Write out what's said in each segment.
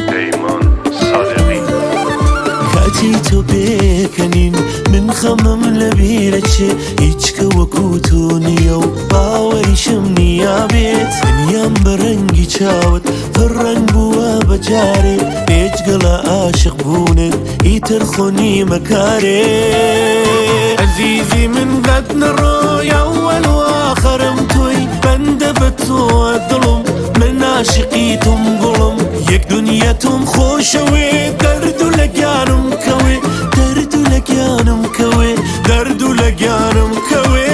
پەیمان سادقی. کاتی تۆ پێکەنین من خەمم لە بیرەچێ، هیچ کە وەکو تۆ نییە و باوەریشم نییە بێت. دنیام بە ڕەنگی چاوت پڕ ڕەنگ بووە بە جارێ، بێجگەڵە عاشق بوونت ئیتر خۆ نیمە کارێ. عەزیزی من قەت نەڕۆی ئەوەل و ئاخرم تۆی، بەندە بە تۆ دڵم من عاشقی تۆم گوڵم. یەک دنیا تۆم خۆشەوێ، دەرد و لە گیانم کەوێ، دەرد و لە گیانم کەوێ، دەرد و لە گیانم کەوێ.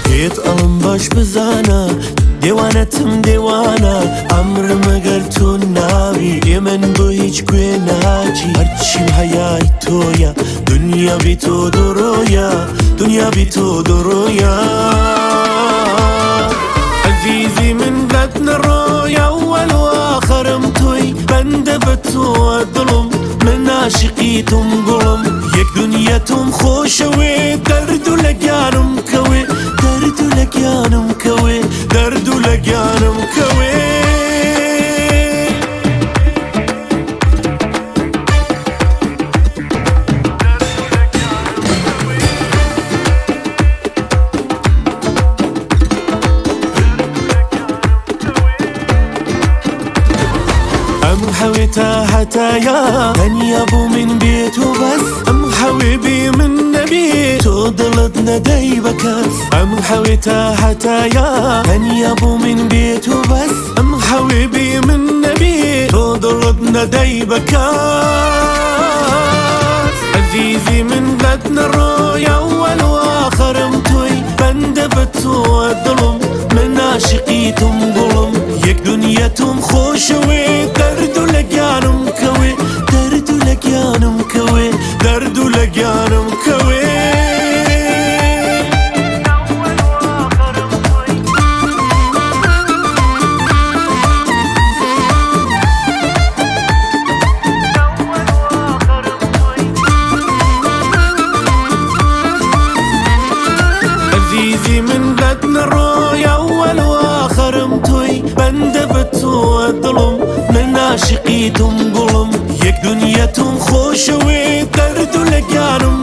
پێت ئەڵم باش بزانە دێوانەتم دێوانە، ئەمرم ئەگەر تۆ ناوی ئێمن بۆ هیچ کوێ ناچی. هەرچیم هەیای تۆیە، دنیا بی تۆ دڕۆیە، دنیا بی تۆ دڕۆیە. عەزیزی من قەت نەڕۆی ئەوەل و ئاخرم تۆی، بەندە بە تۆ دڵم من عاشقی تۆم گوڵم. یەک دنیا تۆم خۆشەوێ، دەرد و لە گیانم کەوێ، دەرد و لە گیانم کەوێ، دەرد و لە گیانم کەوێ. ئەم حەوێتە هەتایا تەنیا بۆ من بێت و بەس، ئەم حەوێ بێ من نەبێ تۆ دڵت نەدەی بە کەس. ئەم حەوێتە هەتایا تەنیا بۆ من بێت و بەس، ئەم حەوێ بێ من نەبێ تۆ دڵت نەدەی بە کەس. عەزیزی من قەت نەڕۆی ئەوەل و ئاخرم تۆی، بەندە بە تۆ دڵم من عاشقی تۆم گوڵم. یەک دنیا تۆم خۆشەوێ، دەرد و لە گیانم کەوێ، دەرد و لە گیانم کەوێ، دەرد و لە گیانم کەوێ. عەزیزی من قەت نەڕۆی ئەوەل و ئاخرم تۆی، بەندە بە تۆ دڵم من عاشقی تۆم گوڵم. یەک دنیا تۆم خۆشەوێ، دەرد و لە گیانم